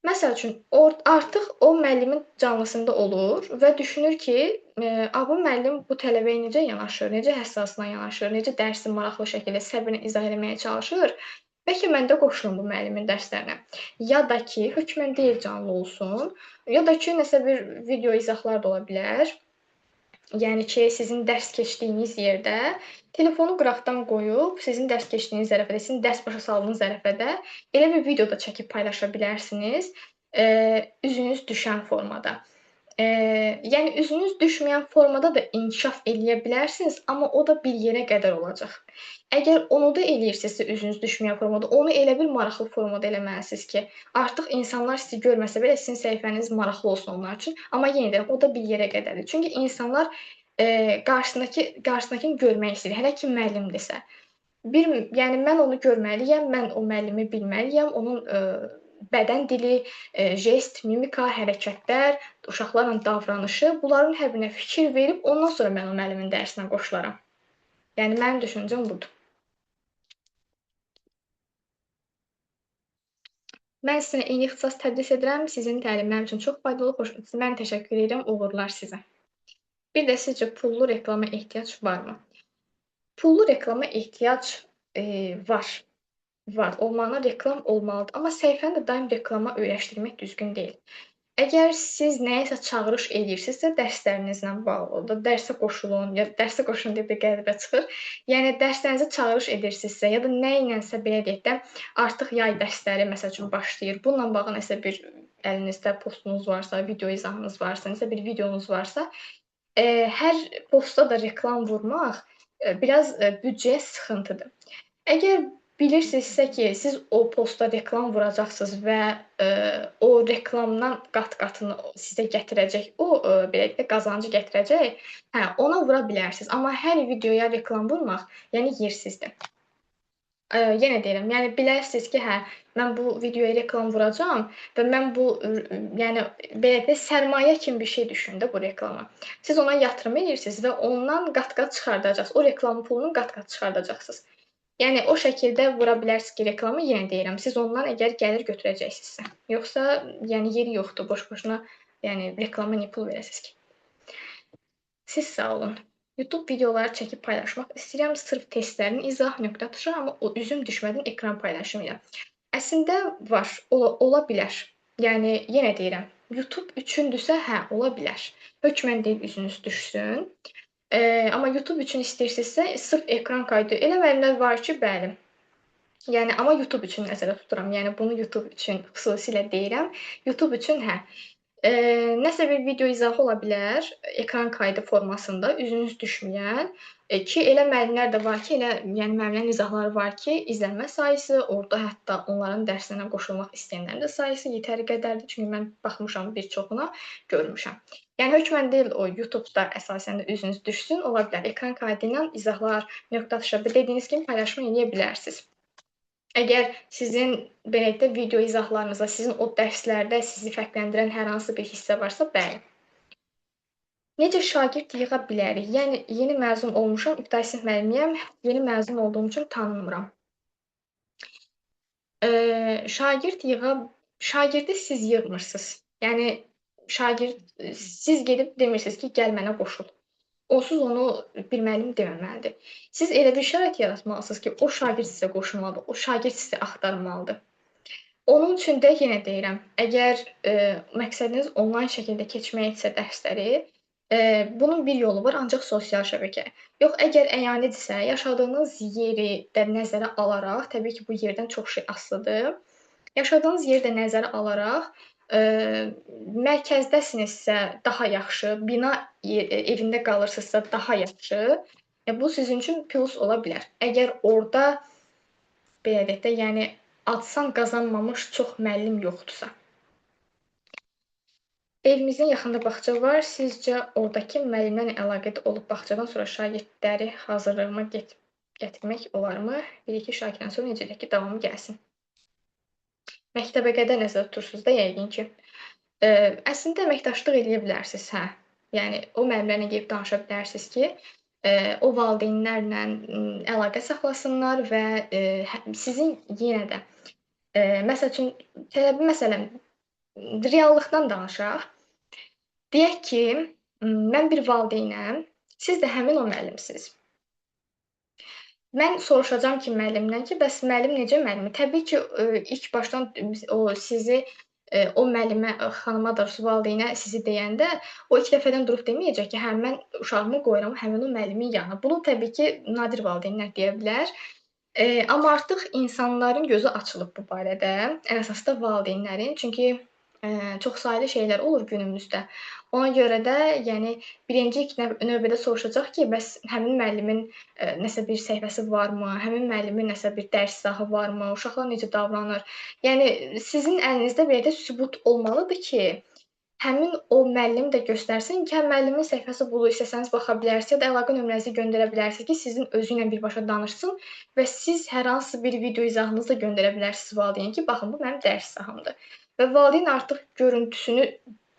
Məsəl üçün, artıq o müəllimin canlısında olur və düşünür ki, bu müəllim bu tələbəyə necə yanaşır, necə həssasına yanaşır, necə dərsi maraqlı şəkildə səbirlə izah eləməyə çalışır. Bəlkə mən də qoşulum bu müəllimin dərslərinə. Ya da ki, hökmən deyil canlı olsun, ya da ki, nəsə bir video izahlar da ola bilər. Yəni ki, sizin dərs keçdiyiniz yerdə telefonu qıraqdan qoyub, sizin dərs keçdiyiniz zərəfədə, sizin dərs başa saldığınız zərəfədə elə bir video da çəkib paylaşa bilərsiniz. Üzünüz düşən formada. Yəni üzünüz düşməyən formada da inkişaf eləyə bilərsiniz, amma o da bir yerə qədər olacaq. Əgər onu da eləyirsinizsə üzünüz düşməyən formada, onu elə bir maraqlı formada eləməlisiniz ki, artıq insanlar sizi görməsə belə sizin səhifəniz maraqlı olsun onlar üçün. Amma yenə deyirəm, o da bir yerə qədərdir. Çünki insanlar qarşısındakını görmək istəyir, hələ ki müəllimdirsə. Yəni mən onu görməliyəm, mən o müəllimi bilməliyəm, onun bədən dili, jest, mimika, hərəkətlər, uşaqlarla davranışı, bunların hər birinə fikir verib ondan sonra mən o müəllimin dərsinə qoşularam. Yəni mənim düşüncəm budur. Mən sizə eyni ixtisas tədris edirəm. Sizin təlim mənim üçün çox faydalı. Xoş, mən təşəkkür edirəm. Uğurlar sizə. Bir də sizcə pullu reklama ehtiyac varmı? Pullu reklama ehtiyac var. Var. Olmalı, reklam olmalıdır. Amma səhifəni də daim reklama öyrəşdirmək düzgün deyil. Əgər siz nəyəsə çağırış eləyirsinizsə, dərslərinizlə bağlı, dərsə qoşulun, ya dərsə qoşulun deyə bir qəribə çıxır. Yəni dərslərinizə çağırış edirsinizsə, ya da nə ilənsə belə deyək də, artıq yay dərsləri məsəl üçün başlayır. Bununla bağlı nəsə bir əlinizdə postunuz varsa, video izahınız varsa, nəsə bir videonuz varsa, hər postda da reklam vurmaq biraz büdcəyə sıxıntıdır. Əgər bilirsinizsə ki, siz o posta reklam vuracaqsınız və o reklamdan qat-qatını sizə gətirəcək, o belə deyək də qazancı gətirəcək, hə, ona vura bilərsiniz. Amma hər videoya reklam vurmaq, yəni yersizdir. Yenə deyirəm, yəni bilərsiniz ki, hə, mən bu videoya reklam vuracağam və mən bu, yəni belə deyək, sərmayə kimi bir şey düşünün də bu reklama. Siz ona yatırım edirsiniz və ondan qat-qat çıxardacaqsınız. O reklam pulunu qat-qat çıxardacaqsınız. Yəni o şəkildə vura bilərsiniz ki, reklamı, yenə deyirəm, siz ondan əgər gəlir götürəcəksinizsə. Yoxsa yəni yeri yoxdur, boş-boşuna yəni reklama niyə pul verəsiniz ki? Siz sağ olun. YouTube videoları çəkib paylaşmaq istəyirəm. Sırf testlərin izah nöqtə tuşu, amma o üzüm düşmədən ekran paylaşımı ilə. Əslində var, ola bilər. Yəni yenə deyirəm, YouTube üçündürsə, hə, ola bilər. Hökmən deyil üzünüz düşsün. Amma YouTube üçün istəyirsinizsə, sırf ekran kaydı. Elə müəllimlər var ki, bəli. Yəni amma YouTube üçün nəzərdə tuturam. Yəni bunu YouTube üçün xüsusilə deyirəm. YouTube üçün hə. Nəsə bir video izahı ola bilər, ekran kaydı formasında, üzünüz düşməyən. Ki elə müəllimlər də var ki, elə yəni müəllimlərin izahları var ki, izlənmə sayısı, orada hətta onların dərslərinə qoşulmaq istəyənlərin də sayısı yetəri qədərdir. Çünki mən baxmışam bir çoxuna, görmüşəm. Yəni hökmən deyil o YouTube-da əsasən də üzünüz düşsün, ola bilər. Ekran kaydı ilə izahlar, nöqtə atışı, dediyiniz kimi paylaşma eləyə bilərsiniz. Əgər sizin belə deyək də video izahlarınızda, sizin o dərslərdə sizi fərqləndirən hər hansı bir hissə varsa, bəli. Necə şagird yığa bilərik? Yəni yeni məzun olmuşam, ibtidai sinif müəllimiyəm, yeni məzun olduğum üçün tanınmıram. Şagirdi siz yığmırsınız. Yəni şagird, siz gedib demirsiniz ki, gəl mənə qoşul. Onsuz onu bir müəllim deməməlidir. Siz elə bir şərait yaratmalısınız ki, o şagird sizə qoşulmalıdır, o şagird sizi axtarmalıdır. Onun üçün də yenə deyirəm, əgər məqsədiniz onlayn şəkildə keçməkdirsə dərsləri, bunun bir yolu var, ancaq sosial şəbəkə. Yox, əgər əyanidirsə, yaşadığınız yeri də nəzərə alaraq, təbii ki, bu yerdən çox şey asılıdır. Yaşadığınız yeri də nəzərə alaraq, mərkəzdəsinizsə daha yaxşı, bina evində qalırsınızsa daha yaxşı. Bu sizin üçün plus ola bilər. Əgər orada belə deyək də, yəni adsan qazanmamış çox müəllim yoxdursa. Evimizin yaxında bağça var. Sizcə oradakı müəllimlərlə əlaqədə olub bağçadan sonra şagirdləri hazırlığıma gətirmək olarmı? Bir-iki şagirddən sonra necə deyək ki, davamı gəlsin. Məktəbə qədər nəzərdə tutursunuz da yəqin ki. Əslində əməkdaşlıq eləyə bilərsiniz, hə. Yəni o müəllimlərlə gedib danışa bilərsiniz ki, o valideynlərlə əlaqə saxlasınlar və sizin yenə də məsəl üçün tələbə, məsələn, reallıqdan danışaq. Deyək ki, mən bir valideynəm, siz də həmin o müəllimsiniz. Mən soruşacağam ki, müəllimdən ki, bəs müəllim necə müəllimi? Təbii ki, ilk başdan o sizi o müəllimə, xanıma, doğrusu valideynə sizi deyəndə o ilk dəfədən durub deməyəcək ki, hə, mən uşağımı qoyuram həmin o müəllimin yanına. Bunu təbii ki, nadir valideynlər deyə bilər. Amma artıq insanların gözü açılıb bu barədə. Ən əsas da valideynlərin. Çünki Çoxsaylı şeylər olur günümüzdə. Ona görə də, yəni birinci ilk növbədə soruşacaq ki, bəs həmin müəllimin nəsə bir səhifəsi varmı? Həmin müəllimin nəsə bir dərs izahı varmı? Uşaqlar necə davranır? Yəni sizin əlinizdə belə də sübut olmalıdır ki, həmin o müəllim də göstərsin ki, hə, müəllimin səhifəsi budur, istəsəniz baxa bilərsiniz ya da əlaqə nömrənizi göndərə bilərsiniz ki, sizin özü ilə birbaşa danışsın və siz hər hansı bir video izahınızı da göndərə bilərsiniz valideynə ki, baxın bu mənim dərs izahımdır. Və valideyn artıq görüntüsünü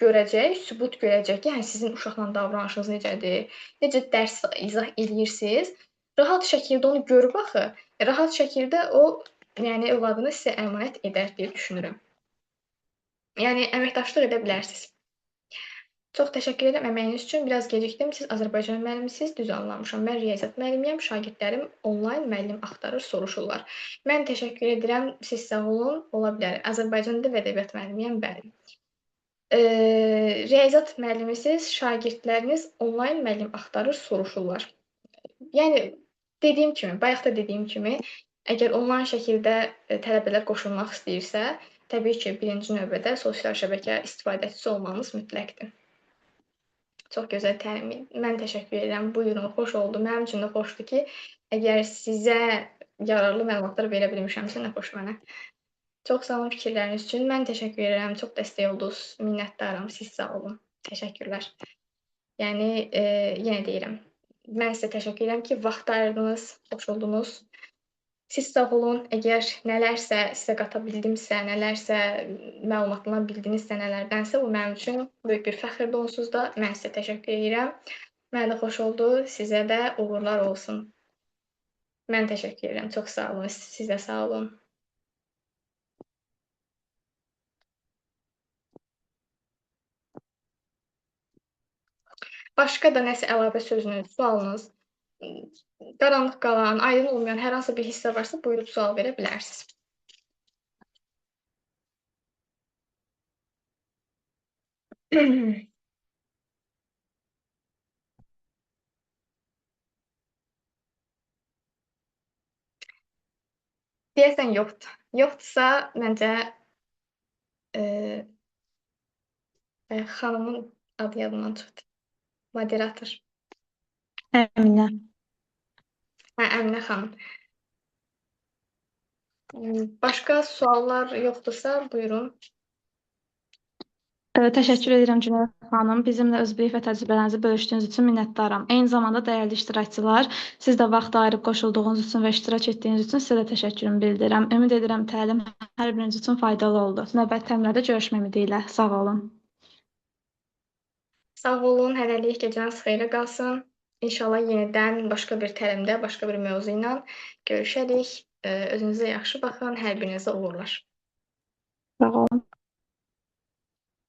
görəcək, sübut görəcək ki, hə, sizin uşaqla davranışınız necədir, necə dərs izah eləyirsiniz. Rahat şəkildə onu görüb axı, rahat şəkildə o, yəni övladını sizə əmanət edər deyə düşünürəm. Yəni əməkdaşlıq edə bilərsiniz. Çox təşəkkür edirəm əməyiniz üçün. Biraz gecikdim. Siz Azərbaycan müəllimisiniz, düz anlamışam. Mən riyaziyyat müəllimiyəm. Şagirdlərim onlayn müəllim axtarır, soruşurlar. Mən təşəkkür edirəm. Siz sağ olun. Ola bilər. Azərbaycan dili və ədəbiyyat müəllimiyəm, bəli. Riyaziyyat müəllimisiniz, şagirdləriniz onlayn müəllim axtarır, soruşurlar. Yəni dediyim kimi, bayaq da dediyim kimi, əgər onlayn şəkildə tələbələr qoşulmaq istəyirsə, təbii ki, birinci növbədə sosial şəbəkə istifadəçisi olmanız mütləqdir. Çox gözəl təlim. Mən təşəkkür edirəm. Buyurun, xoş oldu. Mənim üçün də xoşdur ki, əgər sizə yararlı məlumatlar verə bilmişəmsə, nə xoş mənə. Çox sağ olun fikirləriniz üçün. Mən təşəkkür edirəm. Çox dəstək oldunuz. Minnətdaram. Siz sağ olun. Təşəkkürlər. Yəni yenə deyirəm. Mən sizə təşəkkür edirəm ki, vaxt ayırdınız, xoş oldunuz. Siz sağ olun. Əgər nələrsə sizə qata bildimsə, nələrsə məlumatlana bildinizsə, nələrdənsə, bu mənim üçün böyük bir fəxrdir onsuz da. Mən sizə təşəkkür edirəm. Mənə də xoş oldu. Sizə də uğurlar olsun. Mən təşəkkür edirəm. Çox sağ olun. Siz də sağ olun. Başqa da nəsə əlavə sözünüz, sualınız, qaranlıq qalan, aydın olmayan hər hansı bir hissə varsa, buyurub sual verə bilərsiniz. Deyəsən yoxdur. Yoxdursa, məncə xanımın adı yadımdan çıxdı. Moderator. Əminə. Hə, Əminə xanım. Başqa suallar yoxdursa, buyurun. Təşəkkür edirəm Cüneyt xanım. Bizimlə öz bilik və təcrübələrinizi bölüşdüyünüz üçün minnətdaram. Eyni zamanda dəyərli iştirakçılar, siz də vaxt ayırıb qoşulduğunuz üçün və iştirak etdiyiniz üçün sizə də təşəkkürümü bildirirəm. Ümid edirəm təlim hər biriniz üçün faydalı oldu. Növbəti təlimlərdə görüşmək ümidi ilə. Sağ olun. Sağ olun, hələlik gecəniz xeyrə qalsın. İnşallah yenidən başqa bir təlimdə, başqa bir mövzu ilə görüşərik. Özünüzə yaxşı baxın, hər birinizə uğurlar. Sağ olun.